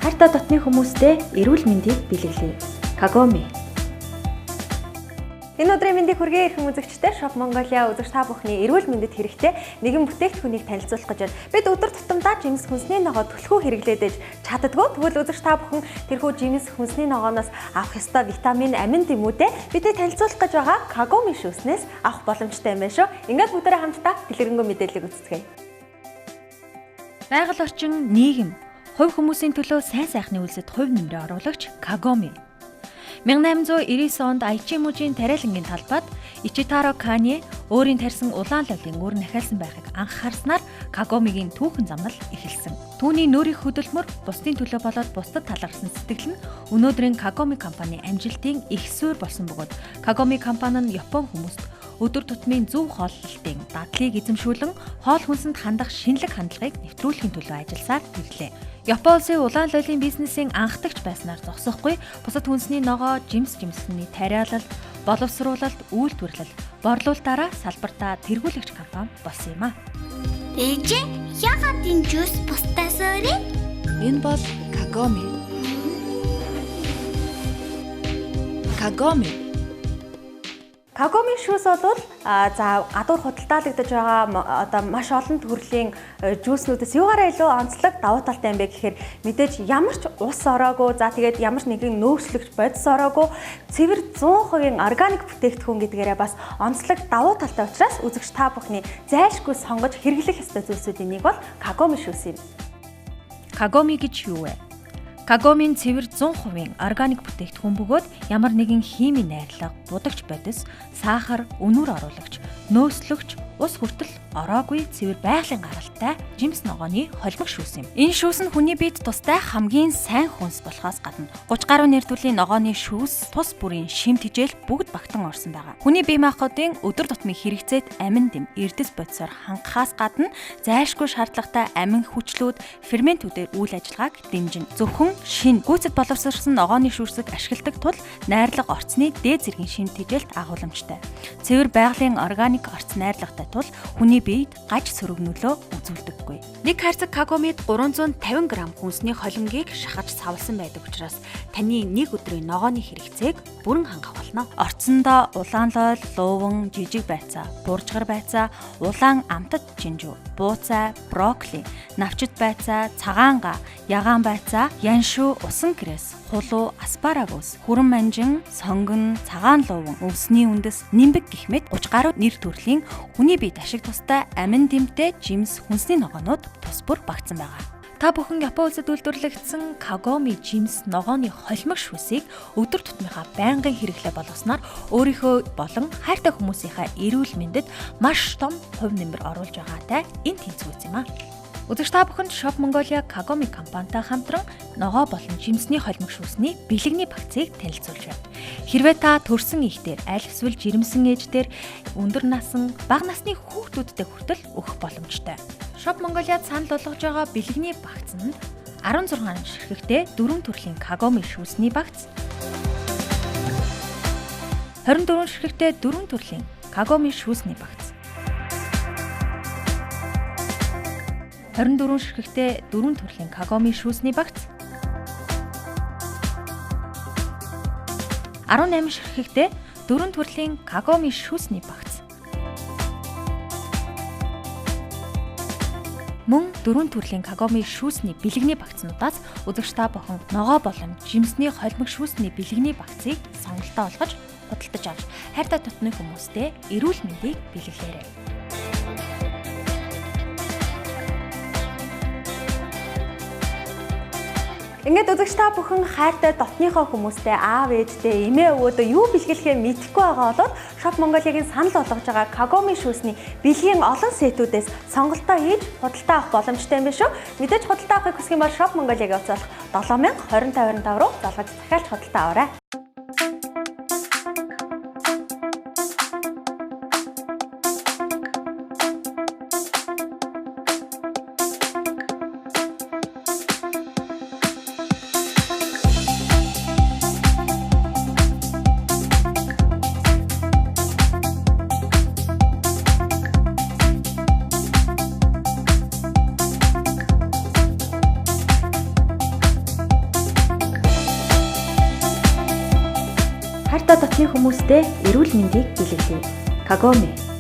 Хайртай дотны хүмүүстэй эрүүл мэндийг бэлэглэе. Кагоми. Энэ өдрийн мэндийг хүргэе эрхэм үзэгчдээ. Shop Mongolia үзэгч та бүхний эрүүл мэндэд хэрэгтэй нэгэн бүтээгдэхүүнийг танилцуулах гэж байна. Бид өдөр тутамдаа жимс хүнсний ногоо түлхүү хэрэглээд ээж чаддаггүй. Тэгвэл үзэгч та бүхэн тэрхүү жимс хүнсний ногооноос авах ёстой витамин, амин дэмүүдээ бидний танилцуулах гэж байгаа Кагоми шүүснээс авах боломжтой юм байна шүү. Ингээд бүгдээрээ хамтдаа дэлгэрэнгүй мэдээллийг үздэцгээе. Байгаль орчин, нийгэм, хувь хүмүүсийн төлөө сайн сайхны үйлсэд хувь нэмрээ оруулагч Кагоми. 1899 онд Айчи мужийн тариалангийн талбайд Ичитаро Кане өөрийн тарьсан улаан лолын үр нахиалсан байхыг анх харснаар Кагомигийн түүхэн замнал эхэлсэн. Түүний нүүрийн хөдөлмөр бусдын төлөө болоод бусдад талархсан сэтгэл нь өнөөдрийн Кагоми компани амжилтын их суурь болсон бөгөөд Кагоми компани нь Япон хүмүүст өдөр тутмын зөв хооллолтын дадлыг эзэмшүүлэн хоол хүнсэнд хандах шинэлэг хандлагыг нэвтрүүлэхийн төлөө ажилласаар ирлээ. Япон улсын улаан лолын бизнесийн анхдагч байснаар зогсохгүй бусад хүнсний ногоо, жимс жимсний тариалалт, боловсруулалт, үйлдвэрлэл, борлуулалтаараа салбартаа тэргүүлэгч компани болсон юм а. Ээжээ, яагаад энэ жуус бусдаас өөр юм? Энэ бол Кагоми. Кагоми. Кагоми шүүс бол за гадуур худалдаалагдаж байгаа одоо маш олон төрлийн жүүснүүдээс юугаараа илүү онцлог давуу талтай юм бэ гэхээр мэдээж ямар ч ус ороогүй, за тэгээд ямар ч нэгэн нөөцлөгч бодис ороогүй цэвэр 100% органик бүтээгдэхүүн гэдгээрээ бас онцлог давуу талтай учраас үзэгч та бүхний зайлшгүй сонгож хэрэглэх ёстой зүйлсүүдийн нэг бол Кагоми шүүс юм. Кагоми гэж юу вэ? Кагомын цэвэр 100% органик бүтээгдэхүүн бөгөөд ямар нэгэн химийн найрлага, будагч бодис, сахар, өнүүр оруулагч, нөөцлөгч, ус хүртэл ороогүй цэвэр байгалийн гаралтай жимс ногооны холимог шүүс юм. Энэ шүүс нь хүний биед тустай хамгийн сайн хүнс болохоос гадна 30 гаруй нэр төрлийн ногооны шүүс, тус бүрийн шим тэжээл бүгд багтан орсон байгаа. Хүний бие махбодын өдөр тутмын хэрэгцээд амин дэм, эрдэс бодисоор хангахаас гадна зайлшгүй шаардлагатай амин хүчлүүд, ферментүүдээр үйл ажиллагааг дэмжинэ. Зөвхөн шин гүйцэд боловсрсон ногооны шүүсийг ашигладаг тул найрлага орцны дээд зэргийн шим тэжээлт агуулмжтай. Цэвэр байгалийн органик орц найрлагатай тул хүний биед гаж сөрөг нөлөө үзүүлдэггүй. Нэг хайрцаг Кагомид 350 г хүнсний холимгийг шахаж савлсан байдаг учраас таны нэг өдрийн ногооны хэрэгцээг бүрэн хангах болно. Орцондоо улаан лойл, лууван, жижиг байцаа, буржгар байцаа, улаан амтат жинжүү, бууцай, брокколи, навчит байцаа, цагаан га, ягаан байцаа, яншуу, усан крэс, хулуу, аспарагус, хүрэн манжин, сонгон, цагаан лууван, өвсний үндэс, нимбэг гэх мэт 30 гаруй нэр төрлийн хүний биед ашиг тустай амин дэмтэй жимс хүнсний ногоонууд тус бүр багтсан байгаа. Та бүхэн Япон улсад үйлдвэрлэгдсэн Кагоми жимс ногооны холимог шүүсийг өдөр тутмынхаа байнгын хэрэглээ болгосноор өөрийнхөө болон хайртай хүмүүсийнхаа эрүүл мэндэд маш том хувь нэмэр оруулж байгаатай энэ тэнцвүүц юм а. Үзэгч та бүхэнд Shop Mongolia Kagome компанитай хамтран ногоо болон жимсний холимог шүүсний бэлгэний багцыг танилцуулж байна. Хэрвээ та төрсэн ихтер, аль эсвэл жирэмсэн ээж дээр өндөр насан, бага насны хүүхдүүдтэй хүртэл өгөх боломжтой. Shop Mongolia-д санал болгож байгаа бэлгэний багц нь 16 ширхэгтэй 4 төрлийн Kagome шүүсний багц, 24 ширхэгтэй 4 төрлийн Kagome шүүсний багц, 24 ширхэгтэй 4 төрлийн Кагоми шүүсний багц, 18 ширхэгтэй 4 төрлийн Кагоми шүүсний багц, мөн 4 төрлийн Кагоми шүүсний бэлгэний багцнуудаас үзэгч та бүхэн ногоо болон жимсний холимог шүүсний бэлгэний багцыг сонголтоо олгож худалдаж авч хайртай дотны хүмүүстэй эрүүл мэндийг бэлэглээрэй. Ингээд үзэгч та бүхэн хайртай дотныхоо хүмүүстэй, аав ээжтэй, эмээ өвөөдөө юу бэлгэлэхээ мэдэхгүй байгаа бол Shop Mongolia-гийн санал болгож байгаа Kagome шүүсний бэлгийн олон сетүүдээс сонголтоо хийж худалдаа авах боломжтой юм биш үү? Мэдээж худалдаа авахыг хүсэх юм бол Shop Mongolia-гийн утас болох 7020 55 руу залгаж захиалж худалдаа аваарай. Хайртай дотны хүмүүстээ эрүүл мэндийг бэлэглэе. Кагоми.